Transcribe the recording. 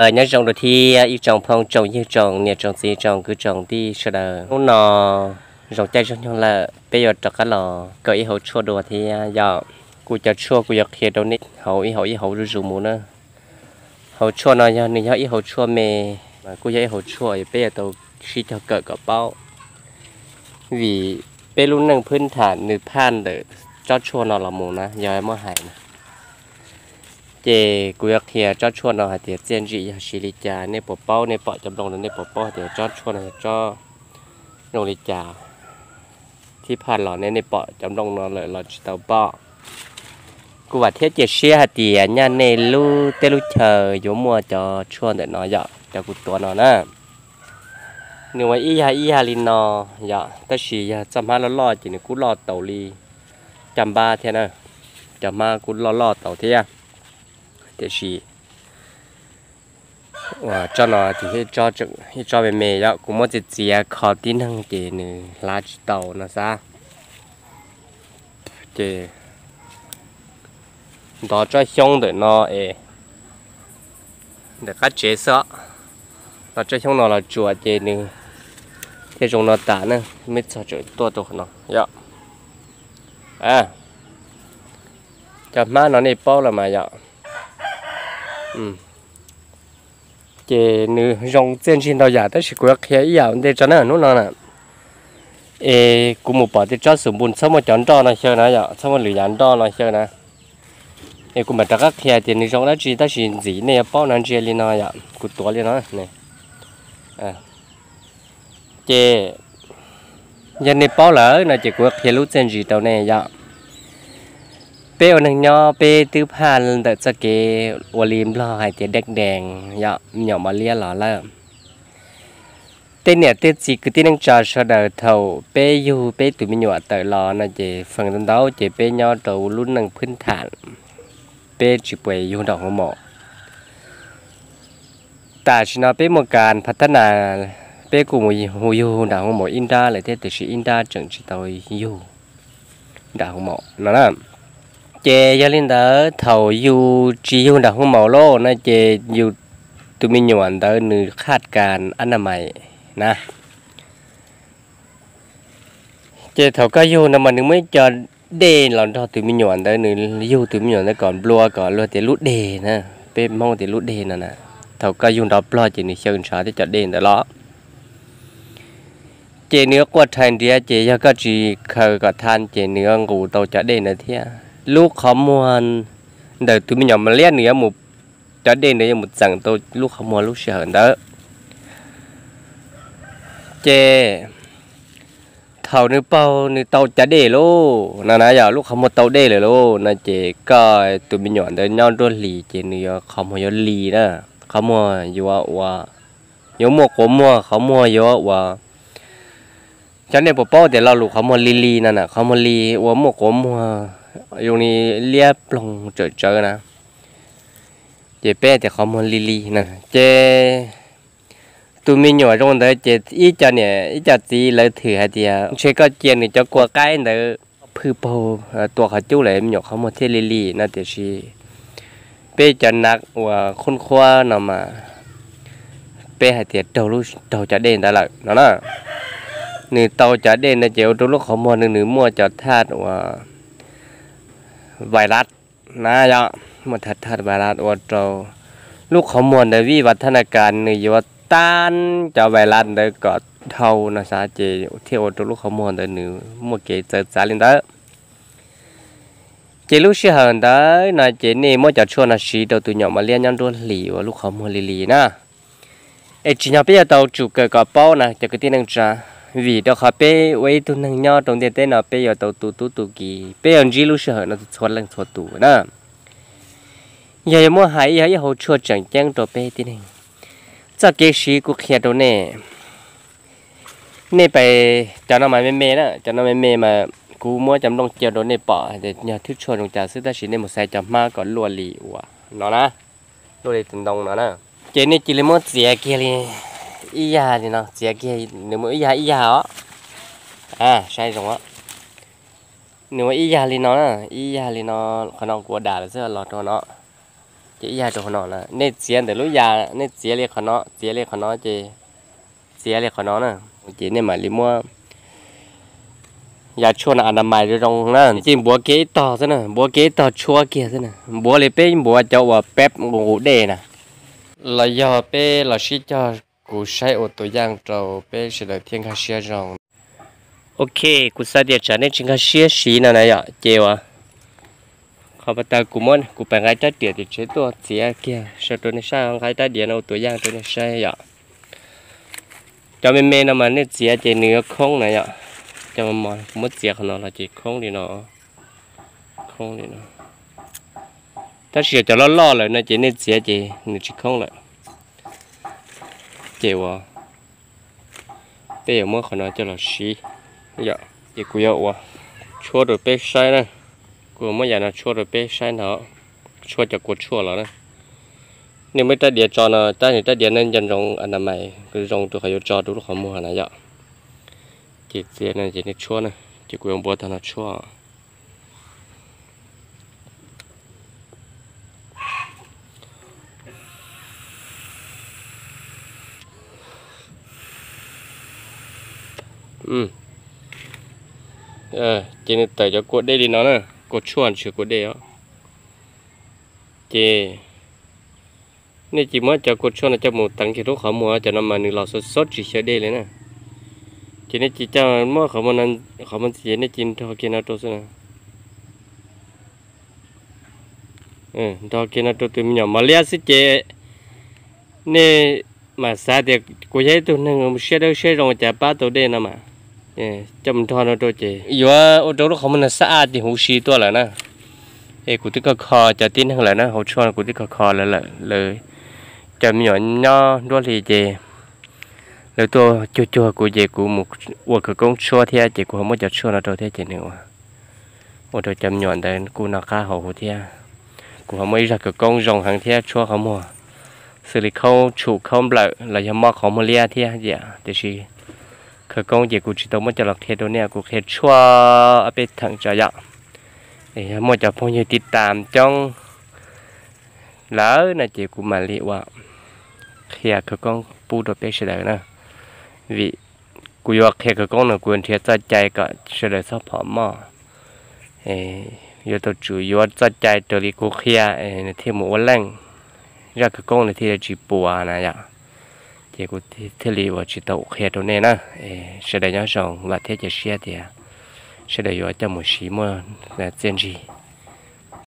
Nyob zoo dua thiab ib tsoom phooj tsoom ywg tsoom niam tsoom txiv tsoom kwv tsoom tij sawv daws. Hnub no zoo caij zoo nyoog lawm peb yuav rov qab los kaw ib hauv tshuaj dua thiab yom. Kuv cov tshuaj kuv yuav qhia rau nej hauv ib hauv ib hauv zuj zus mus na. Hauv tshuaj no yog nws yog ib hauv tshuaj me, mas kuj yog ib hauv tshuaj peb yuav tau sib cog kawm kom paub. Vim peb lub neej phwb tham nws phaj ntawm tsob tshuaj no los mus na yog muab hais na. Ces kuv yuav qhia tsob tshuaj no hais tias txiaj ntsig yog siv li cas, nej puas paub, nej pom cov nplooj no nej puas paub hais tias tsob tshuaj no yog tsob zoo li cas. Thib phaj los nej, nej pom cov nplooj no lawm los tsis tau pom. Kuv vam thiab cia siab hais tias nyaj nej lub teb lub chaw yuav muaj cov tshuaj ntawm no yom, cov kuv tuav no na. Nws ua ib yag ib yag li no yom, tab sis yog txoj hmab loj loj ces nws kuj loj taus li caj npab thiab na. Cov hmab kuj loj loj taus thiab, tiam sis ua tsob no ces ib tsob me me yom, kuv muab txiav txiav kho tib neeg ces nws hlav tsis tau no xav. Ces ntov tsob xyoob ntawm no es ntawm qab tsev xwb, ntov tsob xyoob no los tsuam ces nws thiaj zoo no tas na. Me txog tseem tuaj rau qhov no yom. Cov hmab no nej paub los mas yom. Ces nws zoo txiaj ntsig ntau yam tab sis kuv yuav qhia ib yam ua ntej tso na hnub no na. Es kuv mus pom tej tsob xus npus txhob muaj cov nroj no xyaw na yom, txhob muaj lwm yam nroj no xyaw na. Es kuv mam rov qab qhia tias nws zoo dab tsi tab sis ntxim nej yuav paub no ntsia li no yom, kuv tuav li no. Ces yog nej paub lawm no ces kuv qhia lub txiaj ntsig rau nej yom. Peb ua neeg nyob peb twb phaj ntawm txoj kev ua li Nplog hais tias deb dees yom, me nyuam mos liab los lawm. Tej niam tej txiv kwv tij neej tsa sawv daws thaum peb yug peb tus me nyuam tawm los no ces feem ntau ntau ces peb nyob rau lub neej phwb tham, peb tsis pais yug nram hoo maum. Tam sim no peb muaj kas phav thab nas, peb kuj mus hu yug nram hoo maum ib nrab lawm thiab tiam sis ib nrab tseem tsis tau yug nram hoo maum no na. Ces yog li ntawd thaum yus tsis yug nram hoo maum lauj no ces yus tus me nyuam ntawd nws khaj kas ab na mais na. Ces thaum koj yug no mas nws muaj ib co dej los nrog tus me nyuam ntawd, nws yug tus me nyuam ntawd kom nplua kom luag tias lub deg na, peb Hmoob tias lub deg no na. Thaum koj yug nrov plog ces nws xyaw ntshav tej cov dej ntawd los. Ces nws yuav quaj rhais nriav ces yog koj tsis khaws kom tha ces nws yuav nqus tau cov dej ntawd thiab. Lub qhov muag ntawm tus me nyuam mos liab nws yuav mus, cov dej ntawd yuav mus txeem tau lub qhov muag lub sij hawm ntawd. Ces thaum nws paug nws tau cov dej lauj no na, yog lub qhov muag tau dej lawm lauj no ces koj tus me nyuam ntawd nyob nruab hlis ces nws yuav qhov muag yuav li na, qhov muag yuav ua, yuav muaj quav muag, qhov muag yuav ua, cov nej puas paub tias lo lus qhov muag li li no na, qhov muag li ua muaj quav muag, zoo li liab ploog tsawm tsawv na. Ces peb tias qhov muag li li na. Ces tus me nyuam zoo ntawd ces ib co niam ib co txiv lawv thwm hais tias ntshe koj cia nws cov kua qaib ntawd phwj paug tua qhov cub lawm me nyuam qhov muag thiaj li li no, tiam sis peb cov nav uas qhub qhuab no mas peb hais tias raug lub, raug cov dej ntawd lawm no na. Nws tau cov dej ntawd ces ua rau lub qhov muag nws, nws muaj cov thaj uas vais las na, yog muaj thaj, thaj vais las ua rau lub qhov muag ntawd vij vas thab na kas nws yuav tab cov vais las ntawd kom dhau no xav ces thiaj ua rau lub qhov muag ntawd nws muaj kev txawv txav li ntawd. Ces lub sij hawm ntawd no ces nej muab cov tshuaj no siv rau tus nyuam mos liab nyob nruab hlis uas lub qhov muag li li na. Es tsim nyog peb yuav tau tsum kawm kom paub na cov kwv tij neej tsa, vim rau qhov peb ua ib tug neeg nyob rau ntiaj teb no peb yuav tau tu tub tu kiv, peb yuav ntsib lub sij hawm no txhua leej txhua tus na. Yog yuav muab hais yog ib hauv tshuaj tseem ceeb rau peb tib neeg. Txoj kev siv kuv qhia rau nej. Nej pais, cov no mas me me na, cov no me me mas kuv muab cov nplooj cia rau nej pom tias yog thwb tshuaj zoo cas xwb, tab sis nej mus xaiv cov hmab kom luaj li uas no na, luaj li tus ntoo no na. Ces nej cia li muab txiav kiag li ib yag li no, txiav kiag nws mus ib yag ib yag os. Saib zoo os. Nws ua ib yag li no na, ib yag li no, qhov no kuv ua dam lawm xwb los rau no. Ces ib yam rau qhov no na, nej txiav ntawm lub yas, nej txiav li qhov no, txiav li qhov no ces, txiav li qhov no na, ces nej mam li muab yas tshuaj no a na mais zoo zoo na, ces npuav kiag ib tog xwb na, npuav kiag ib tog tshuab kiag xwb na, npuav li peb npuav cov uas peb nqus dej na. Los yog peb los sib cog, kuv saib ua tus yaj rau peb sawv daws thiaj nkag siab zoo. Ok, kuv xav tias tsam nej tsis nkag siab siv no na yom, ces uas qhov pas tas kuv muab, kuv pais nqa rab riam tim tsev tuaj txiav kiag saib rau nej saib, nqa rab riam no ua tus yaj rau nej saib yom. Cov me me no mas nej txiav ces nws yuav khoob na yom. Cov mos mos kuv muab txiav qhov no los ces khoob li no, khoob li no. Tab sis yog cov loj loj lawm no ces nej txiav ces nws tsis khoob lawm. Ces uas peb yuav muab qhov no coj los siv yom. Ces kuv yuav ua tshuab rau peb saib na. Kuv muab yam no tshuab rau peb saib ntag, tshuab cov kua tshuaj los na. Nej muab rab riam tso no, tab sis rab riam no nco ntsoov a na mais zoo rau qhov yuav tso rau lub qhov muag na yom. Ces txiav no ces nej tshuab na, ces kuv yuav npuav tog no tshuab. Ces nws tawm cov kua dej li no na, kua tshuaj tsis kua dej os. Ces nej cia muab cov kua tshuaj no coj mus teev kiag lub qhov muag, cov no mas nws los xov xob tsis xyaw dej li na. Ces nej cia coj muab qhov muag ntxiv, nej cia nrog kiag no rau xwb na. Nrog kiag no rau tus me nyuam mos liab xwb ces nej mam xav tias kuv yog ib tug neeg siab dawb siab zoo cas pab tau dej no mas. Coj mus nrog no rau ces yuav ua rau lub qhov muag no xab a tim huv si tuaj lawm na. Es kuv twb kho kho cov tib neeg lawm na, hauv tshuaj no kuv twb kho kho lawv lawm, lawv cov me nyuam nyob nruab hlis ces lawv tuaj cuag cuag kuv ces kuv mus ua khawv koob tshuab thiab ces kuv ho muab cov tshuaj no rau thiab ces nws ua, ua rau cov me nyuam ntawd kuj noj qab haus huv thiab. Kuv ho muaj ib zaj khawv koob zoo heev thiab tshuab qhov muag, xws li khaub tshum khaub nplawm los yog mob qhov muag liab thiab yam. Tiam sis khawv koob ces kuv tsis tau muab coj los qhia rau nej, kuv qhia tshuaj ob peb theem tso yom. Yog muaj cov phooj ywg tiv tam coob lawm no ces kuv mam li ua qhia khawv koob pub rau peb sawv daws na. Vim kuv yuav qhia khawv koob no kuv yuav nrhiav txoj cai kom sawv daws txhob phom moj. Yuav tau tsum yuav txoj cai raws li kuv qhia nws thiaj mus ua leej, zaj khawv koob nws thiaj li tsis puas na yom. Ces kuv thiaj li uas tsis tau qhia rau nej na. Sawv daws nyob zoo, vam thiab cia siab tias sawv daws yuav coj mus siv muaj txiaj ntsig.